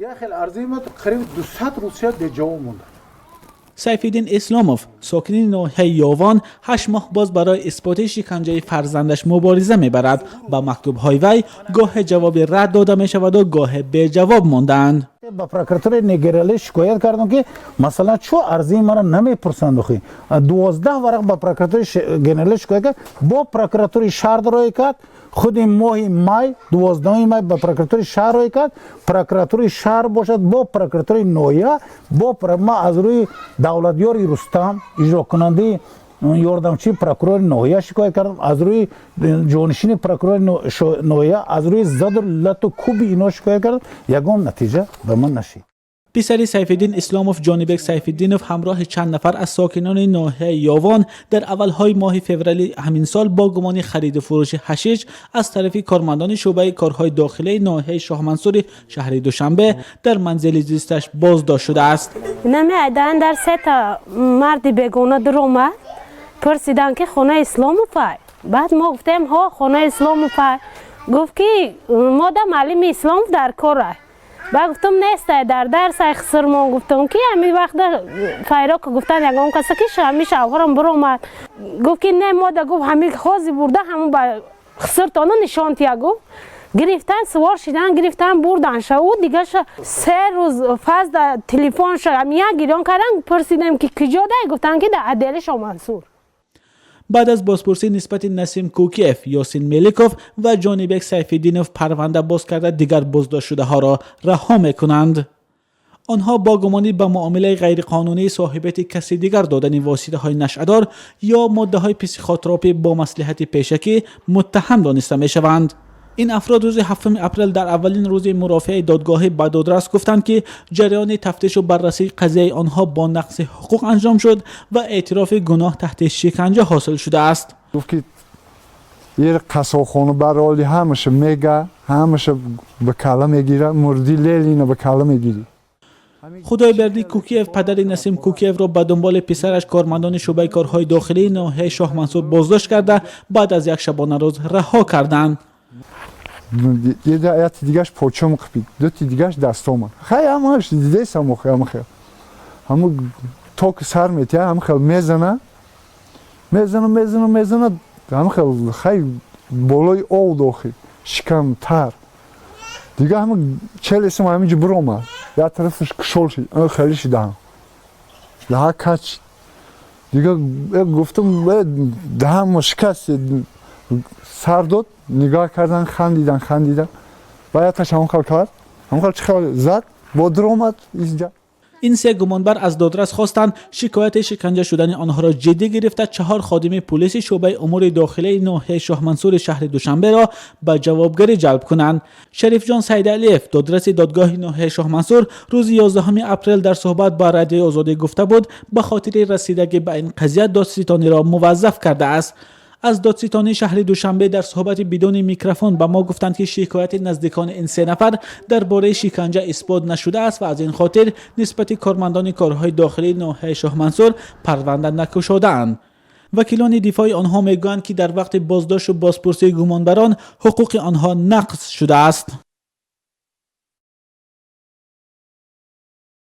Як хел арзаи ма қариб 200 рӯз шуд, беҷавоб монда. Сайфиддин Исломов, сокини ноҳияи Ёвон, 8 моҳ боз барои исботи шиканҷаи фарзандаш мубориза мебарад. Ба мактубҳои вай гоҳе ҷавоби рад дода мешаваду гоҳе беҷавоб мондаанд. Ба прокуратураи генералӣ шикоят кардам, ки масалан, чӯ арзаи маро намепурсанд охи? 12 варақ ба прокуратураи генералӣ шикоят кард, бо прокуратураи шаҳр роӣ кард. Худи моҳи май, 12 май, ба прокуратураи шаҳр роӣ кард. Прокуратураи шаҳр бошад, бо прокуратураи ноҳия, бо ма аз рӯи Давлатёри Рустам, иҷрокунандаи ёрдамчии прокурори ноҳия, шикоят кардам, аз рӯи ҷонишини прокурори ноҳия, аз рӯи заду лату куби ино шикоят кардам, ягон натиҷа ба ман нашид. Писари Сайфиддин Исломов, Ҷонибек Сайфиддинов, ҳамроҳи чанд нафар аз сокинони ноҳияи Ёвон дар аввалҳои моҳи феврали ҳамин сол бо гумони хариду фурӯши ҳашиш аз тарафи кормандони шӯъбаи корҳои дохилаи ноҳияи Шоҳмансури шаҳри Душанбе дар манзили зисташ боздошт шудааст. Намеайдан, дар сета марди бегона дуромад, пурсидан, ки хонаи Исломовай. Баъд мо гуфтем: «Ҳо, хонаи Исломовай». Гуфт, ки мода маълими Исломов дар корай. Баъд гуфтам: «Нестай, дар дарсай хисрмон». Гуфтам, ки ҳамин вақта файрока гуфтан ягон каса, ки ҳамин шавҳарам биромад. Гуфт, ки не, мода, гуфт, ҳамин хози бурда, ҳамун ба хисртону нишон тия. Гуфт, гирифтан, сувор шидан, гирифтан, бурдан шу. Дигаша 3 рӯз фаз да телефон ша як гирён кардан. Пурсидем, ки куҷо дай, гуфтан, ки дар отдели Шомансур. Баъд аз бозпурсӣ нисбати Насим Кукиев, Ёсин Меликов ва Ҷонибек Сайфиддинов парванда боз карда, дигар боздоштшудаҳоро раҳо мекунанд. Онҳо бо гумони ба муомилаи ғайриқонунии соҳибияти каси дигар додани воситаҳои нашъадор ё моддаҳои психотропӣ бо маслиҳати пешакӣ муттаҳам дониста мешаванд. Ин афрод рӯзи 7 апрел дар аввалин рӯзи мурофиаи додгоҳӣ ба додрас гуфтанд, ки ҷараёни тафтишу баррасии қазияи онҳо бо нақзи ҳуқуқ анҷом шуд ва эътирофи гуноҳ таҳти шиканҷа ҳосил шудааст. Гуфт, ки ер қассобхона бароли, ҳамаша мега, ҳамаша ба калла мегира, мурди лелина ба калла мегирӣ. Худойбердӣ Кукиев, падари Насим Кукиевро ба дунболи писараш кормандони шӯъбаи корҳои дохилии ноҳияи Шоҳмансур боздошт карда, баъд аз як шабонарӯз раҳо карданд. Яти дигаш почом қипид, дути дигаш дастома. Хай, ҳамаш дидесам охи, ҳама хел ҳаму токи сар метия, ҳама хел мезана, мезана, мезана, мезана, ҳама хел. Хай, болои ов дохи, шикам тар. Дига ҳама челесам ҳаминҷо биромад, як тарафаш кушол шид, хеле шидаҳам, даҳа кач шид. Дига гуфтам: «Даҳама шикаст». Сар дод, нигоҳ кардан, хандидан, хандидан. Ба яташ ҳамон хел кард, ҳамон хел, чӣ хел зад, бо дуромад инҷа. Ин се гумонбар аз додрас хостанд, шикояти шиканҷа шудани онҳоро ҷиддӣ гирифта, чаҳор ходими пулиси шӯъбаи умури дохилаи ноҳияи Шоҳмансури шаҳри Душанберо ба ҷавобгарӣ ҷалб кунанд. Шарифҷон Сайдалиев, додраси додгоҳи ноҳияи Шоҳмансур, рӯзи 11 апрел дар суҳбат ба Радиои Озодӣ гуфта буд, ба хотири расидагӣ ба ин қазия додситониро муваззаф кардааст. Аз додситонии шаҳри Душанбе дар суҳбати бидуни микрофон ба мо гуфтанд, ки шикояти наздикони ин се нафар дар бораи шиканҷа исбот нашудааст ва аз ин хотир нисбати кормандони корҳои дохилии ноҳияи Шоҳмансур парванда накушодаанд. Вакилони дифои онҳо мегӯянд, ки дар вақти боздошту бозпурсии гумонбарон ҳуқуқи онҳо нақз шудааст.